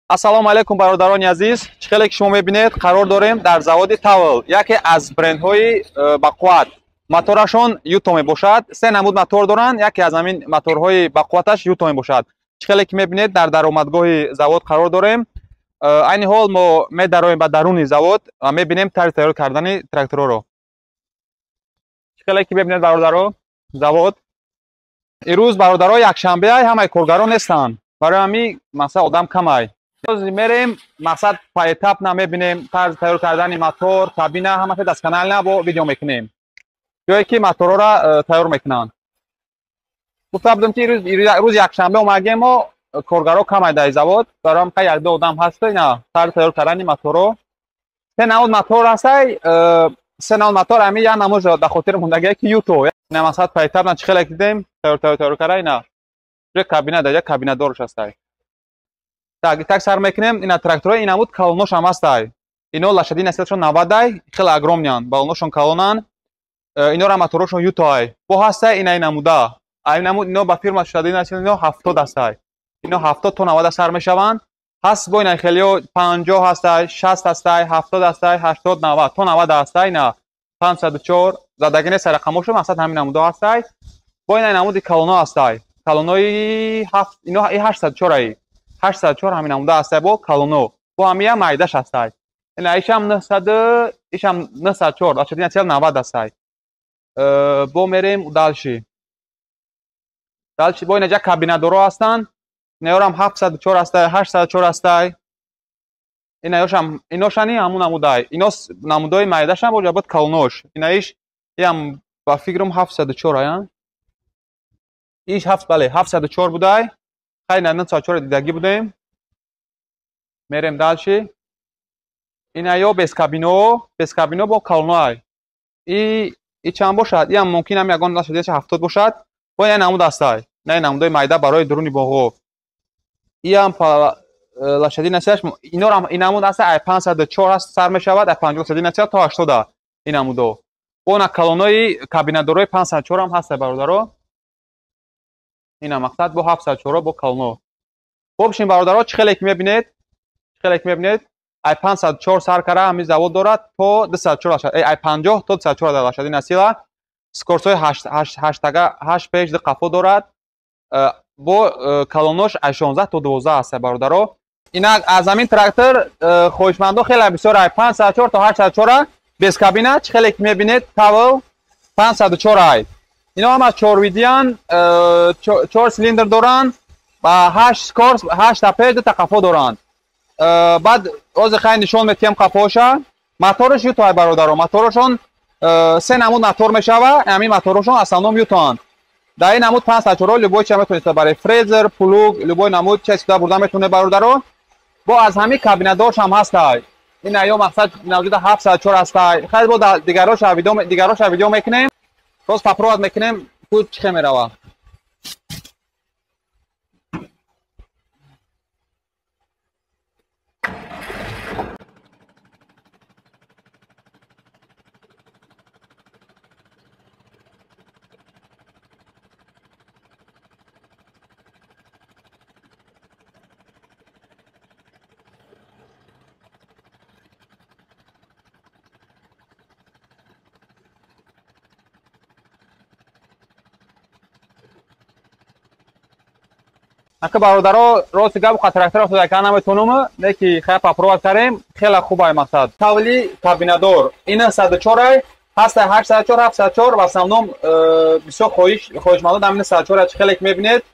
Ассалому алайкум бародарони азиз. Чӣ хеле ки шумо мебинед, қарор дорем дар заводи Тавл, яке аз брендҳои бақувват. Моторашон Юто мебошад. Се намуд мотор доранд, яке аз ҳамин моторҳои бақувваташ Юто мебошад. Чӣ хеле ки мебинед, дар даромадгоҳи завод қарор дорем. Айни ҳол мо медароем ба даруни завод ва мебинем тарзи тайёр кардани тракторҳоро. Чӣ хеле ки мебинед бародаро, завод имрӯз бародаро якшанбе, ҳамаи коргарон нестанд. Барои ҳамин масалан одам камай. Мерем мақсад поэтапно мебинем тарзи тайёр кардани мотор, кабина, ҳамаша досконально бо видео мекунем. Ҷое ки моторҳоро тайёр мекунанд. Гуфта будем ки рӯзи якшанбе омадем, мо коргаро камай дар завод, барои ҳам як ду одам ҳаст. Ина тарзи тайёр кардани моторҳо. Се намуд мотор ҳастай, се намуд мотор, ҳамин як намуд дар хотир мондагие ки Юто. Ина мақсад поэтапно чӣ хеле дидем, тайёр карда ина. Ҷои кабина дар кабина дорш ҳастай. Так, так сар мекунем, ина тракторҳо ин намуд калонош ҳам ҳастай. Ино лошадиный силашон 90-ай, хеле огромныянд, балоношон калонанд. Инора моторошон Юто-ай. Бо ҳастай ина ин намуда. Ай намуд ино ба фирма лошадиный сила ино 70 ҳастай. Ино 70 то 90 сар мешаванд. Ҳаст бо ина хелио 50 ҳастай, 60 ҳастай, 70 ҳастай, 80, 90 то 90 ҳастай ина 504 задагӣ нест рақамошон, мақсад ҳамин намудо ҳастай. Бо ина намуди калоно ҳастай. Калонои 7 ино 804-ай. 804 ҳамин намуда ҳастай бо калоно. Бо ҳамия майдаш ҳастай. Ина ишам 900, ишам 904, лошадиный сила 90 ҳастай. Бо мерем дальше. Дальше бо инаҷа кабинадоро ҳастанд. Инаёрам 704 ҳастай, 804 ҳастай. Инаёшам иношани ҳамун намудай. Ино намудои майдашам бо ҷабот калонош. Инаиш иам ба фикрам 704 ая. Иш 7 бале 704 будай. Хай на 904 дидагӣ будем. Мерем дальше. Инаё без кабино, без кабино бо калоноай. И чанд бошад? Иам мумкин ам ягон лошадиный 70 бошад. Бо ина намуд ҳастай. Ина намудои майда барои дуруни боғҳо. Иам лошадиный силаш инорам ин намуд ҳастай, ай 504 ҳаст сар мешавад, ай 50 лошадиный сила то 80 ин намудо. Бо на калонои кабинадорои 504 ҳам ҳастай бародаро. Ина мақсад бо 704 бо калоно. Бобшин бародаро, чӣ хеле ки мебинед, чӣ хеле ки мебинед, ай 504 сар кара ҳамин завод дорад то 204 лошад, ай 50 то 204 лошадиный сила. Скорсҳои 8 8 пеш ду қафо дорад. Бо калонош ай 16 то 12 ҳаст бародаро. Ина аз ҳамин трактор хоҳишмандо хеле бисёр, ай 504 то 804 без кабина, чӣ хеле ки мебинед, Тавл 504 ай. Ино ҳама чорвидиян, 4 силиндр доранд ва 8 скорс, 8 пеш ду та қафо доранд. Баъд ҳозир хай нишон метиҳам қафоша. Мотораш Юто ай бародаро. Моторашон се намуд мотор мешава, ҳамин моторашон асалном Ютоанд. Дар ин намуд 504 любой чиз метавонед барои фрезер, плуг, любой намуд чиз сюда бурда метавонед бародаро. Бо аз ҳамин кабинадорш ҳам ҳастай. Ин ё мақсад навҷуда 704 ҳастай. Хай бо дигароша видео мекунем. Рост попробовать мекунем, ку чӣ хел мерава. Ака бародаро, рости гап трактор афтода кана наметонум, не ки хай попробовать кардем, хеле хуб ай мақсад. Тавли кабинадор ина 104 ай, ҳаста 804, 704 в основном бисёр хоҳишмандон ҳамин 104 чӣ хеле ки мебинед,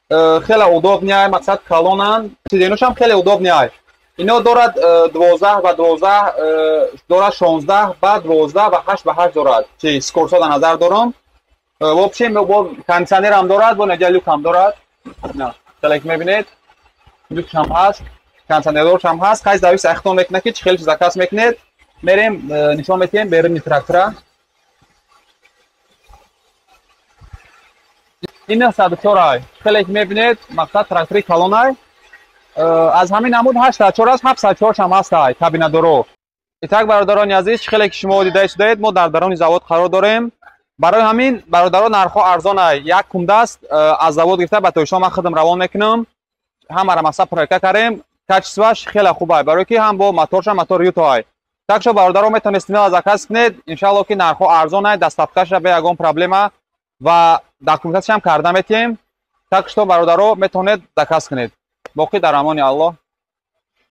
хеле удобный ай, мақсад калонанд, сиденошам хеле удобный ай. Ино дорад 12 ба 12, дорад 16 ба 12 ва 8 ба 8 дорад. Чи скорсо дар назар дорам. В общем, бо кондиционер ҳам дорад, бо наҷа люк ҳам дорад. На, хеле ки мебинед, люк ҳам ҳаст, кондиционердорш ҳам ҳаст. Хай завис ахтон мекунад ки чӣ хеле заказ мекунед. Мерем нишон метиҳем беруни трактора. Ин 904 ай. Хеле ки мебинед, мақсад трактори калон ай. Аз ҳамин намуд 804 аст, 704 ҳам ҳаст ай кабинадоро. Итак бародарони азиз, чӣ хеле ки шумо дида истодаед, мо дар даруни завод қарор дорем. Барои ҳамин бародаро нархҳо арзон ай. Як кумдаст аз завод гирифта ба Тоҷикистон ман худам равон мекунам. ҳамаро мақсад проверка кардем. Качествоаш хеле хуб ай, барое ки ҳам бо моторша, мотор Юто ай. Так шо, бародаро, метавонед смело заказ кунед. Иншалло, ки нархҳо арзон ай, доставкаша бе ягон проблема ва документатсияам карда метиҳем. Так что, бародаро, метавонед заказ кунед. Боқӣ дар амони Аллоҳ.